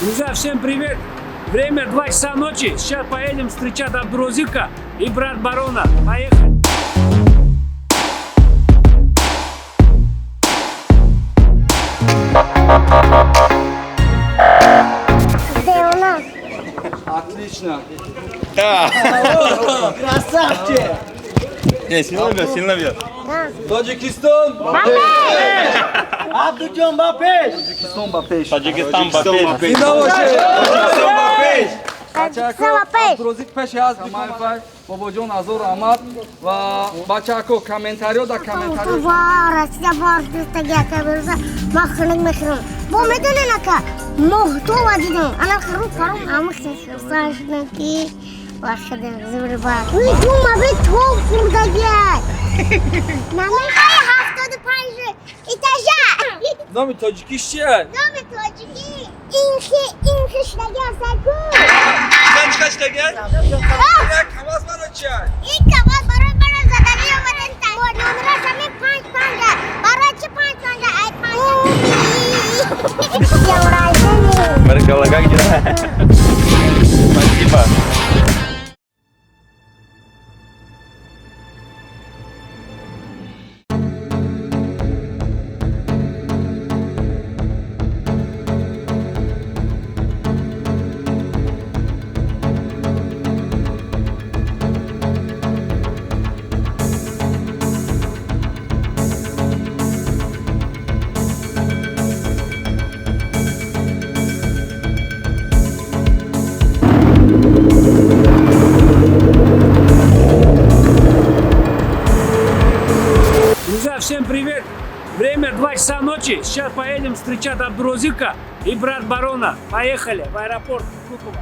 Друзья, всем привет! Время 2 часа ночи. Сейчас поедем встречать Абдурозика и брат Барона. Поехали! Где у нас? Отлично. Красавчик! Не, сильно бьет, сильно бьет. Да. Тоҷикистон! Абдуҷон, ба пеш! Тоҷикистон ба пеш! Таджикистан ба пеш. Зинда бошед! Тоҷикистон ба пеш! Таджикистон ба пеш. Абдурозиқ пеши ҳаст, бикомафай. Бобоҷон, азор раҳмат ва бачако, комментариё да комментариё. Ва Россия бор дустаги ака бирза ма хунук мехӯрам. Бо медонен, ака, моҳтова дидам. Ана хару паром ама хурсанд шудам, ки вахидам зурба. Уй дума бе тоб хӯрдагиай. Намехоҳи 75 этажа. Номи тоҷикиш чия? Номи тоҷикӣ инхи инхи шудаги астаку. Чӣ чидаги? Як КамАЗ барои чия? Ин КамАЗ барои мара заданӣ омадан. Номераш ҳамин панҷ панҷа. Барои чӣ панҷ панҷа? Ай панҷа. Баракалла, как дела? Спасибо. Друзья, всем привет! Время 2 часа ночи. Сейчас поедем встречать Абдурозика и брат Барона. Поехали в аэропорт Внуково.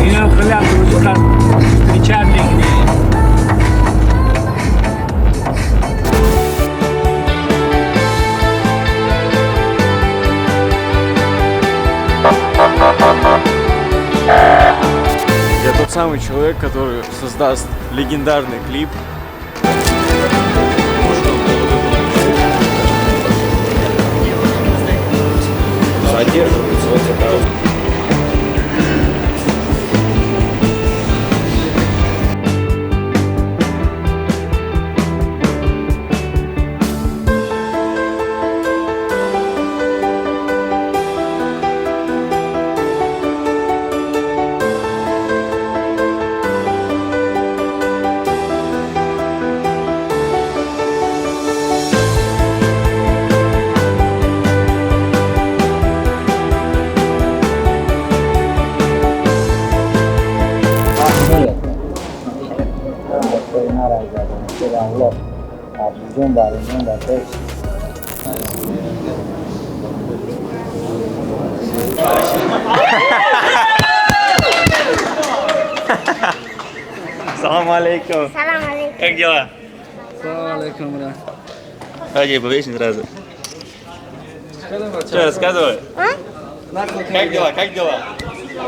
Инам хеле Абдурозика встречать мекунем. Я тот самый человек, который создаст легендарный клип. Задерживается вот это. Абдуҷон, Баронҷон ба пеш! Салам алейкум. Салам алейкум. Как дела? Салом алейкум, ра. Давай я повесим сразу. Что, рассказывай. А? Нақл. Как дела, как дела?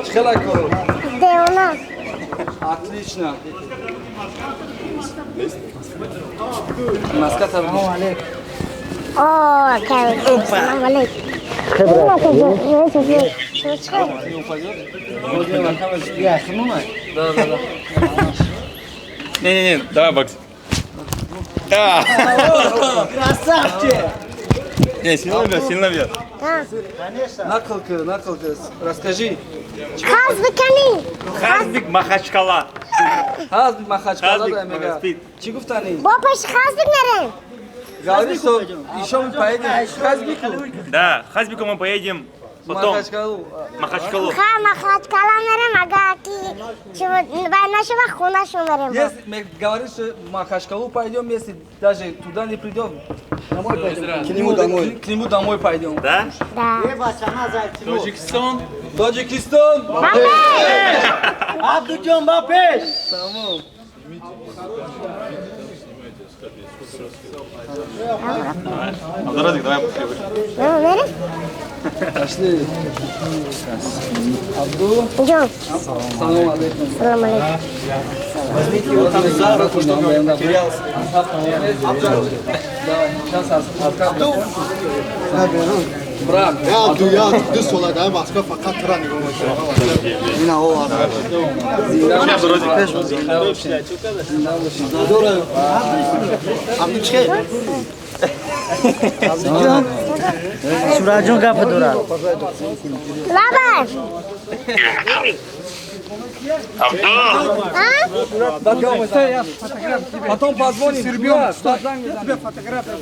Чӣ хела кору? Где у нас? Отлично. Маска Салом алейкум. О, акай. Салам алейкум. Не упадет? Да. Не-не-не, давай бокс. Красавчик! Не, сильно бьет, сильно бьет. Нақл ки, нақл ки. Расскажи. Хазбикани. Хазбик Махачкала. Хазбик Махачкала Хазбик да мега. Махачкала. Чӣ гуфтанӣ? Бо пеш Хазбик нарем. Говори, что еще мы поедем к Хазбику. Да, Хазбику мы поедем Потом. Махачкалу. Махачкалу. Ха, Махачкала мерем, агар ки вай нашава, хонашу мерем. Если мы говорим, что в Махачкалу пойдем, если даже туда не придем, Домой пойдем. К нему домой. К нему домой пойдем. Да? Да. Таджикистан. Таджикистан. Абдуҷон, ба пеш! Тамом. Абдуразик, давай пошли. Ну, мерем? Пошли. Абду. Ҷон. Салом алейкум. Салом алейкум. Возьмите его там за руку, чтобы он не потерялся. Давай, сейчас Абду. Брат. Я Абду, я 2 сола дар Москва фақат тура нигоҳ мекунам. Ина овард. Зинда бошед. Зинда бошед. Абду чӣ? Абдуҷон. Сураҷон гапа дорад. Лабай. А? Потом позвоним. Тебе фотография.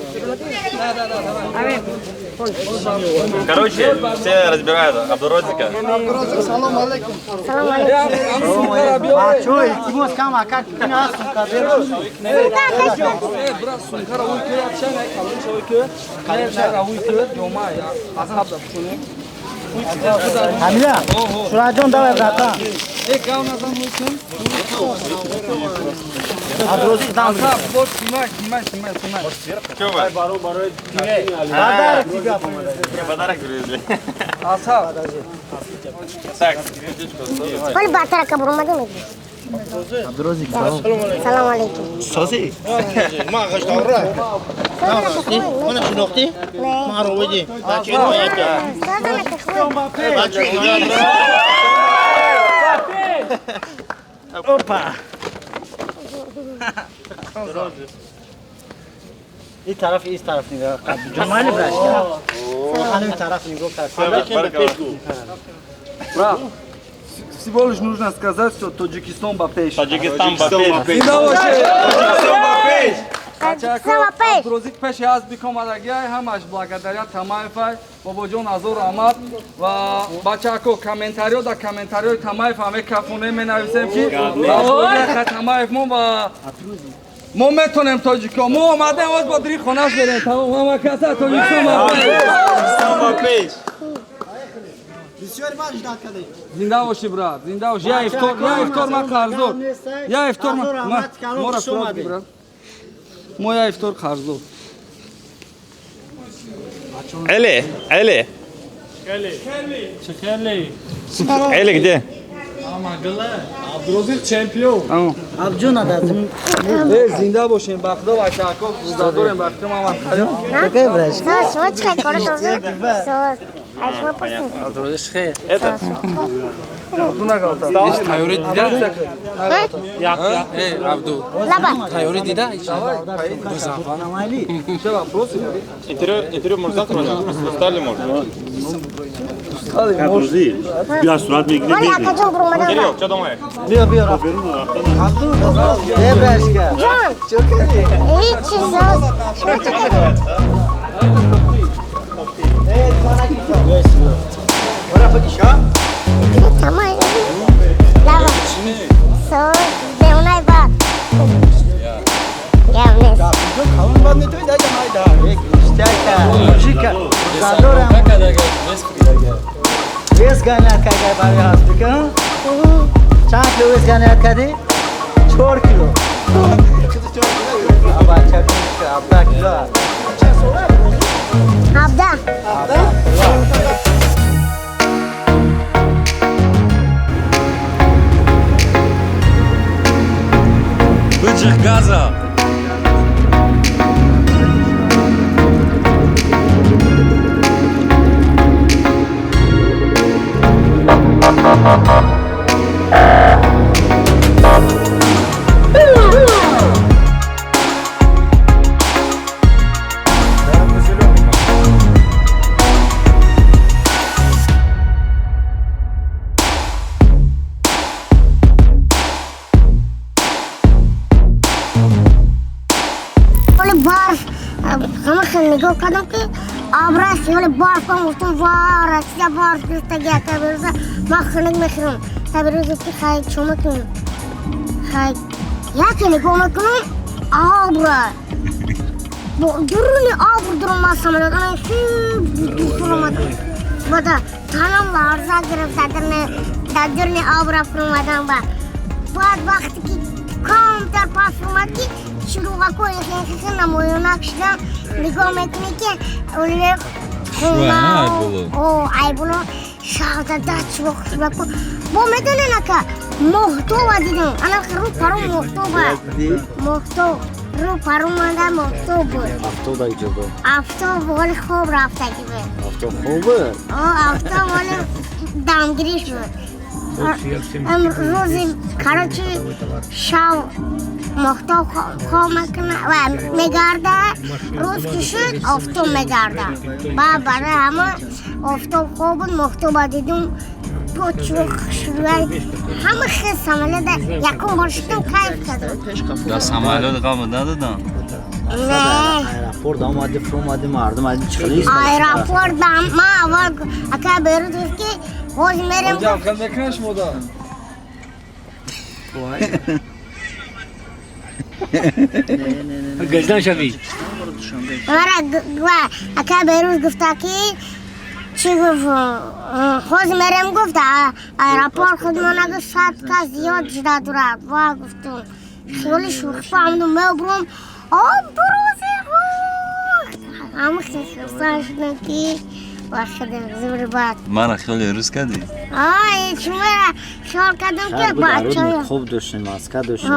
Да. Короче, все разбирают Абдурозика. Салом алейкум. Салом алейкум. Бачо, илтимос, кам акак кина сумка беру. Брат, сумкара уй ки, чана калон шой ки, чана уй ки, ҷома асаб да пушуне. Ҳамила, Сураҷон, давай, братан. Э, гав назан уй кун. Абдурозиқ дам. Асаб, вот снимай, снимай, снимай, снимай. Чё вы? Подарок тебе. Мне подарок привезли. Асаб. Так, Ҳоли бартарака буромадем мегирем. Абдурозиқ, салом. Салом алейкум. Сози? Ман ғаштавра. Мана шинохтӣ? Не. Ман ровиди. Бачаи нояка. Созана ки хуй. Бачаи Опа. Ин тараф, ин тараф нигоҳ. Абдуҷон, майли, брашка. Ҳамин тараф нигоҳ кард. Брат, всего лишь нужно сказать, что Таджикистан ба пеш. Таджикистан ба пеш. Зинда бошед. Таджикистан ба пеш. Таджикистон ба пеш. Абдурозиқ пеши Азбик омадагиай, ҳамаш благодаря Тамаевай. Бобоҷон, азор раҳмат. Ва бачако, комментариё да комментариёи Тамаев ҳаме кафоне менависем, ки Тамаев мо ва мо метонем, тоҷико. Мо омадем, оз бо дири хонаш берем. Тамом, ҳама каса Тоҷикистон ба пеш. Таджикистан ба пеш. Бисёр ман ждать кардем. Зинда бошӣ, брат, зинда бошӣ. Я ифтор, я ифтор ман қарздор. Я ифтор мора сурат, брат. Мо я ифтор қарздор. Эли, Эли. Эли где? Абдурозиқ чемпион. Абдуҷон, адазм. Э, зинда бошем, ба худо, бачако, рӯзадорем, ба худо, ман Какая, брашка? Соз, шумо чӣ кора соз? Соз. Ай, шумо пурсед. Это? Тайёрӣ дида? Эй, Абду. Лаба. Тайёрӣ дида? Майли. Интервью, интервью может завтра возьмем? Устали, может? Бия, сурат мегирем. Ҳоли акаҷон буромадам. Кирилл, что думаешь? Биё, биё, рафт. Абду, э, брашка. Ҷон. Чӣ кардӣ? Ҳеҷ чиз, соз. Шумо чӣ кардед? Э, Ора факиша? Тамай. Лаба. Соз, беунай бад. Гап нест. Абдуҷон, калон бад метавӣ, даҷа майда. Ништяка, мужика. Задорам. Вес гонять кагай барои ҳазбика? Чанд кило вес гонять кардӣ? 4 кило. Бача, 17 кило. 17. Быджих газа. Ҳоли барф ҳама хел нигоҳ кардам, ки Абра хиёли барфам гуфтам, ва Россия барф гирифтаги ака Берӯза, ман хунук мехӯрам. Та Берӯз гуфт, ки хай чо мекунем? Хай яке нигоҳ мекунам, абра. Бо дуруни абр дуромад самолёт, ана фуромад. Бада танам ларза гирифт, дар дуруни абра фуромадан ба. Баъд вақте ки камтар пас фуромад, ки чуруғакҳои хеле намоёнак шудан, нигоҳ мекунӣ, ки айбуло шаҳзада чувоқ хушбаку. Бо медонен, ака, моҳтоба дидам, ана рӯ паро моҳтоба, моҳтоб рӯ паро манда моҳтоб буд. Офтоб дар куҷо буд? Офтоб ҳоли хоб рафтагӣ буд. Офтоб хоб буд? Офтоб ҳоли дамгириш буд. Рӯзи, короче, шав моҳтоб хоб мекуна ва мегарда, рӯз ки шуд, офтоб мегарда. Баъд барои ҳама офтоб хоб буд, моҳтоба дидум, ҳама хел самолёта якум бор шудам, кайф кардам. Да самолёт ғам надодам? Не. Аэропорт омади, фуромади, мардум аз чихелист? Аэропорт ман аввал ака Берӯз гуфт, ки ҳозир мерем. Ҷам хел мекунаш модар. Гаждан шавӣ. Мара ака Берӯз гуфта, ки чӣ гуфт, ҳозир мерем, гуфт, аэропорт худмона, гуфт, 100 кас зиёд жида дурад. Ва гуфтум, хиёли шӯхӣ фаҳмидум, мебурам Абдурозиқ, ҳама хурсанд шудам, ки Мара хиёли рӯз кардӣ? Ай, чумара хиёл кардам, ки бачаҳо хуб доштем, маска доштем.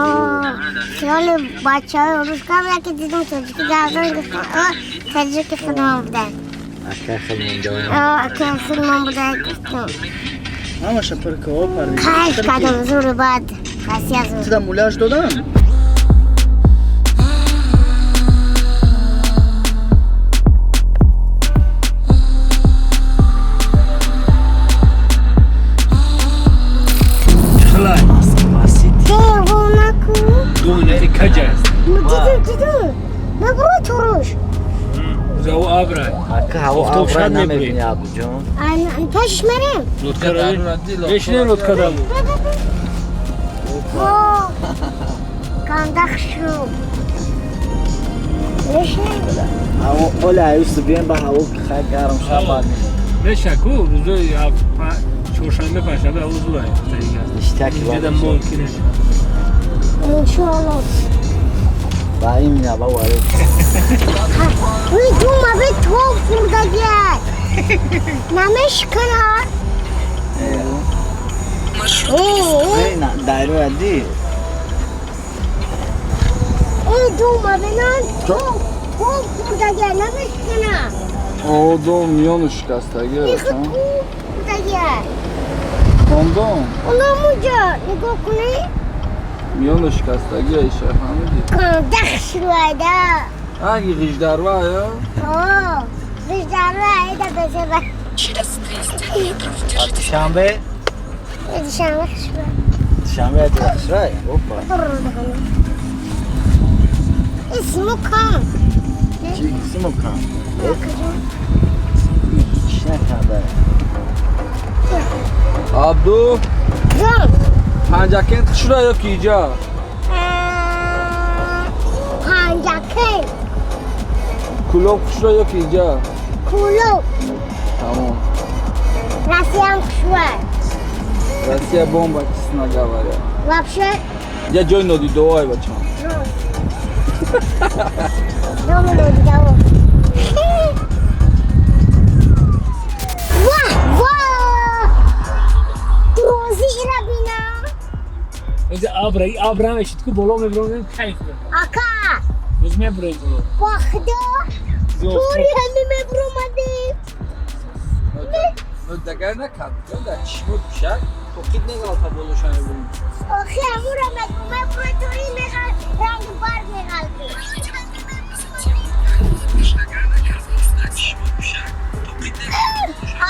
Хиёли бачаҳои рӯз кардам, яке дидам тоҷики гардан, гуфтам, тоҷики худмон буда. Акай худмон. Акай худмон буда, гуфтам. Ҳамаша пиркао парди. Кайф кардам, зури бад. Россия зур. Тида муляж додан? Дидум, дидум. Мебуро туруш. Заво абра. Ака ҳаво абра намебини, Абдуҷон. Пешш мерем. Мешинем лодкада. Кандах шу. Мешинем. Ҳаво оли аюсу бием ба ҳаво хай гарм шабад. Меша ку рӯзои чоршанбе, панҷшанбе ҳаво зур аст. Иштаки мумкин. Иншоалло. Ба ин ба варе. Уй, дума бе тоб хӯрдагиай. Намешканад. Дайро ди. Эй, дума бе нан тоб тоб хӯрдагиай, намешканад. О, дом миёну шикастагиай. Ихи тоб хӯрдагиай. Кондом? Унамуҷа нигоҳ кунӣ. Миёну шикастагиай, иша фаҳмидӣ? Кандах шуайда. Аги ғиждарва ё? О, ғиждарва айда безеба. Через 200 метров держитесь. Душанбе? Душанбе хушбай. Душанбе хушбай? Опа. Исму кам. Чӣ исму кам? Чӣ накарда? Абду? Ҷон. Панҷакент хушра ё ки иҷа? Панҷакент. Кӯлоб хушра ё ки иҷа? Кӯлоб. Тамом. Россиям хушбай. Россия бомба, честно говоря. Вообще? Я ҷои нодидовай, бачам. Доми нодидаво. Вах, вах! Рози ира бина. Инҷа абра, и абра мешид ку боло мебуронем, кайф мекунем. Ака! Боз мебурем боло. Ба худо! Тури ҳами мебуромадем. Дагар накард, дар чишмо пишак, тоқид негалта болоша мебурем. Охи, ҳамура мебуро, тури меғал, ранги барг меғалти.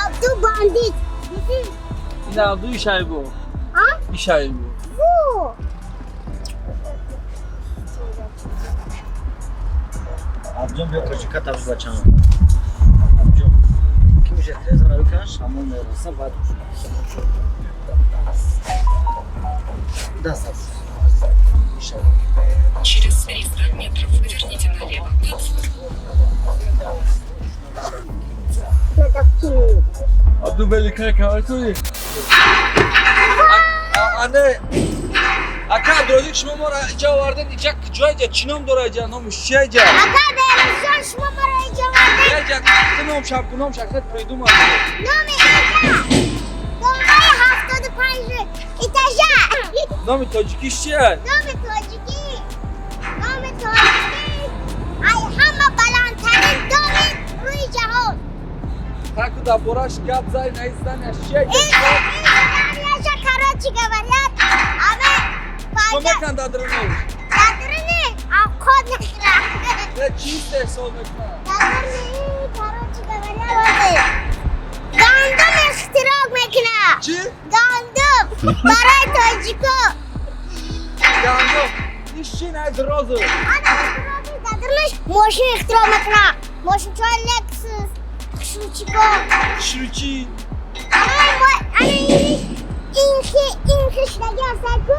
Абду бандит. Диди? Ин Абду ишайбо. А? Ишайбо. Ву! Абдуҷон, биё кочика таб бачам. Уже трезора бикан, шамол мераса, баъд даст аст. Через 300 метров поверните налево. Абду великай кавайтуи. Ане ака Абдурозиқ, шумо моро иҷа овардед, иҷа куҷо, иҷа чӣ ном дора, иҷа номиш чия иҷа? Ака Берӯзҷон, шумо моро иҷа овардед. Иҷа ном шаб ном шахсият придумал. Номи иҷа домбаи 75 этажа. Номи тоҷикиш чия? Номи тоҷикӣ, номи тоҷикӣ ай ҳама баландтарин доми рӯи ҷаҳон. Таку дар бораш гап зай, наи зданияш чия иҷа? Ин зданияша, короче говорят, аме Чӣ мекунанд дар дарунаш? Дар даруни авқот мехӯрад. Не, чӣ истеҳсол мекунанд? Дар даруни, короче говорят, гандум ихтироъ мекунад. Чӣ? Гандум барои тоҷико. Гандум. Иш чӣ наи розу? Ана дар дарунаш мошин ихтироъ мекунад. Мошинчаи Лексус, хушрӯчико. Хушрӯчӣ. Ана инхи инхи шудаги ҳастаку.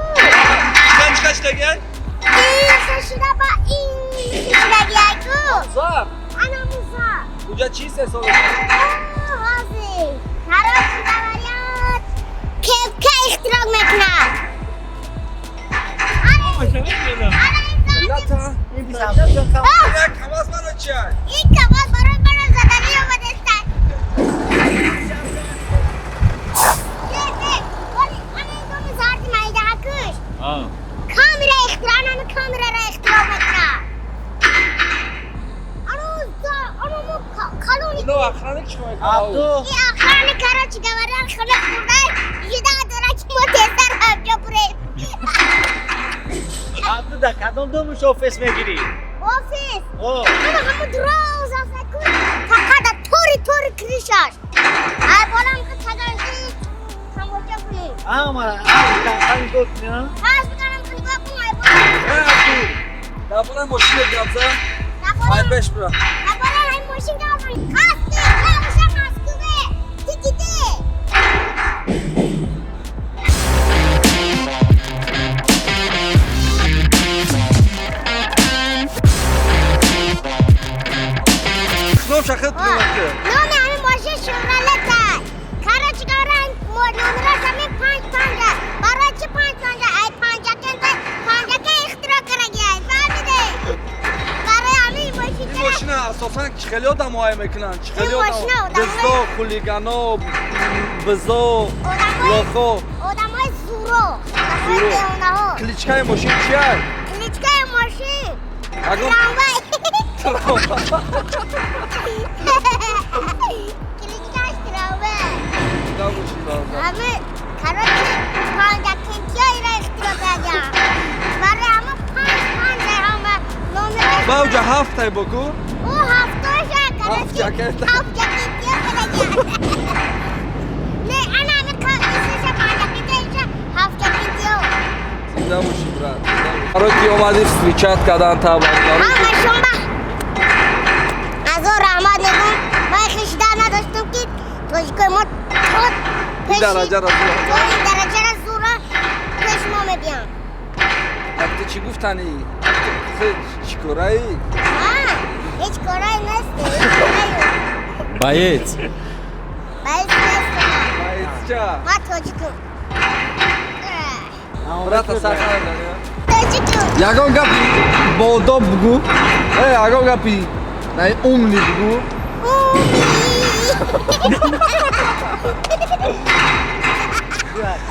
Чӣ чӣ шудаги? Инхи шуда ба инхи шудагиаку. Зар. Ана муза. Уҷа чӣ истеҳсол мекунанд? Ҳозир. Короче говорят, кепка ихтироъ мекунад. Лата. Ин 27 ҷон кам. Як камаз барои чия? Ин камаз барои маро заданӣ омадастанд. Камера ихтироъ, ана камераро ихтироъ мекунад. Ану Ино охранник чӣ мекунад? Абду ин охранник, короче говоря, хона хурда жида дора, ки мо тезтар ҳамҷо бурем. Абду, дар кадом домуш офис мегирӣ? Офис? О. Ана ҳамун дроз астаку, фақат дар тори тори крышаш. Ай болам ки таганки тамоша кунем. Ама нигоҳ кунӣ, а? Ҳаш биканам ки нигоҳ кун, ай бола. Э, Абду, дар бораи мошина гап зан. Ай беш бира. Дар бораи ҳамин мошин гап зан. Қасди лабаша Москве. Тиките. Ном шахсият придумал ки. Номи ҳамин мошин Шевролет. Короче говоря, номераш ҳамин панҷ панҷа. Барои чӣ панҷ панҷа? Ай панҷакента панҷака ихтироъ карагиай. Фаҳмидӣ? Барои ҳамин мошин. Ин мошина асосан чӣ хеле одамо ай мекунанд? Чӣ хеле Ин мошина одамо? одамои- Дизо, хулигано, бизо, лохо. Одамои зуро, одамои Зуро. девонаҳо. Кличкаи мошин чия? Кличкаи мошин Ягон трамвай. Кличкааш трамвай. Ҳамин, короче, панҷакентиҳоеро ихтироъ кардиам. Барои ҳама панҷ панҷ ҳама номераш. Ба уҷа ҳафтай боку? Ӯ ҳафтоша, короче. Ҳафт ҷакет. Ҳафт ҷакетиҳо кардагиам. Не, ана ҳамин исмеша панҷакентиҳо, иша ҳафт ҷакетиҳо. Зинда бошӣ, брат. Барои ки омадӣ встречать кардан та Ҳамашон ба азор раҳмат мегӯм. Ман хишда надоштам, ки тоҷикои мо то ин дараҷаро то ин дараҷаро зура пеш мо мебиям. Ту чӣ гуфтанӣ? Ту чӣ кораӣ? Ҳеҷ корае нест, ҳеҷ корае. Боец. Боец нестам. Боец ча? Ман тоҷикам. Брата, сахар. Тоҷикам. Ягон гапи боодоб бугӯ. Э, ягон гапи наи умный бугӯ. Умный.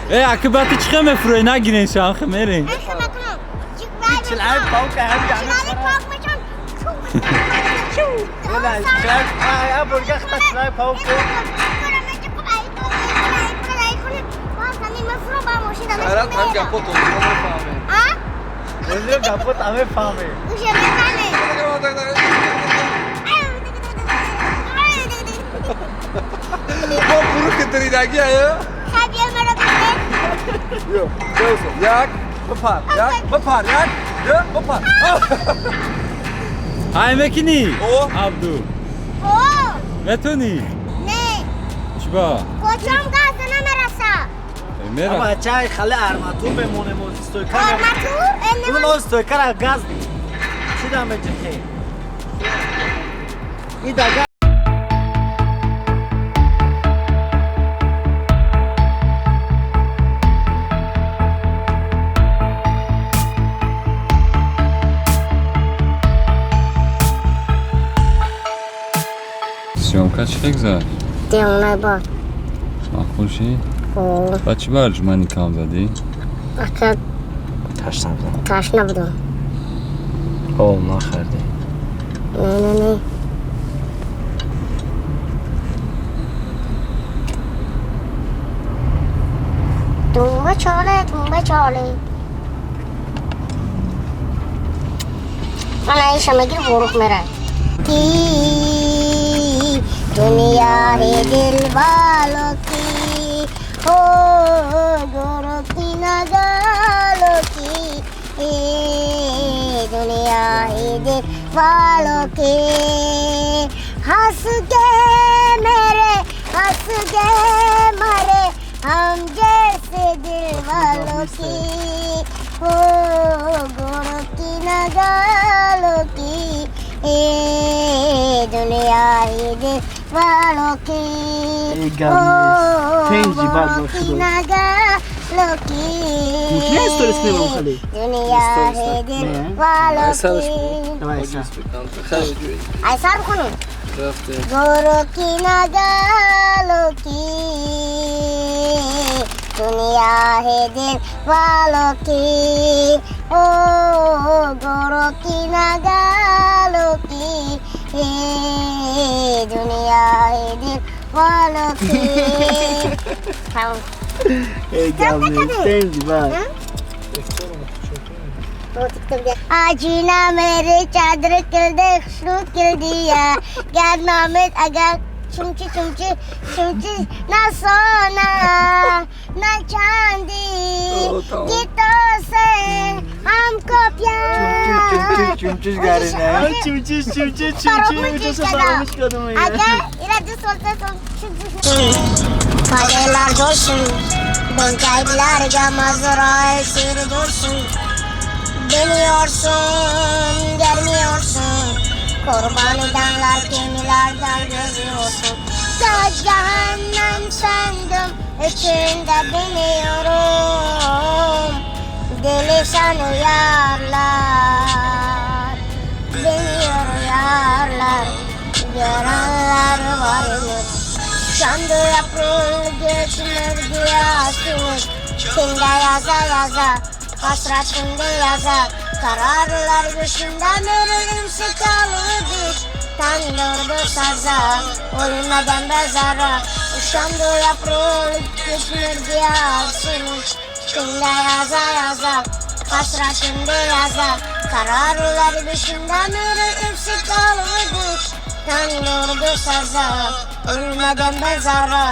Э, акибати чӣ хел мефурӯӣ? Нагирен шанхе мерем. Чилай паука ҳам. Чилали паук мешон. Бурга хата чилай паук. Хайрат, ҳам гапо тоҷико мефаҳмем. Ӯзи гапот ҳаме фаҳме. Уже мефаҳмем. Бо пурухи диридагӣ ая? Хай, биё маро бигир. Ё, як, бипар, як, бипар, як, ду, бипар. Ай мекунӣ? О. Абду. О. Метонӣ? Не. Чӣ ба? Почам газ намераса. Мера. Бачаи хали арматур мемонем, стойка. Арматур? Уно стойкара газ чида меҷихе. И да. Съёмка чӣ хел гузашт? Девонай ба. Маъқул ши? Ба чӣ ба арҷумани кам задӣ? Ака. Ташна будам. Ташна будам. Об нахӯрдӣ. Не, не, не. Думба чоле, думба чоле. Мана иша мегир ворух мерад. की दुनिया है दिल वालों की, हो गोरों की नगालों की, ये दुनिया है दिल वालों की। हंस के मेरे हंस के मरे हम जैसे दिल वालों की, हो गोरों की नगालों की, ये दुनिया है दिल वालों की, हो गोरों की नगालों की, दुनिया है दिल वालों की। ऐसा रखो गोरों की नगालों की, दुनिया है दिल वालों की, ओ गोरों की नगालों की, ये दुनिया है दिल वालों की। आजीना मेरे चादर किल दे खुशबू किल दिया क्या नामित अगर चुमची चुमची चुमची ना सोना ना चांदी की तो से हमको प्यार। Чумчиш гарина. Чумчиш чумчиш чумчиш. Agar ira solta Farelar dursun, bankaylarga mazroil sir dursun. Deniyorsun, gelmiyorsun. Kurban edenler kemilerden gözüyorsun. Da cehennem sandım, içinde biniyorum. Deli sen uyarlar, beni uyarlar. Görenler varmış. Şandı yaprul geçmir diyasınız. Kimde yaza yaza, hasretinde yaza. Kararlar düşünden ölümse kalırdık. Tandırdı saza, ölmeden bezara. Uşandı yaprul geçmir diyasınız. Kimde yaza yaza, hasretinde yaza. Kararlar düşünden ölümse kalırdık. Tandırdı saza, ölmeden bezara.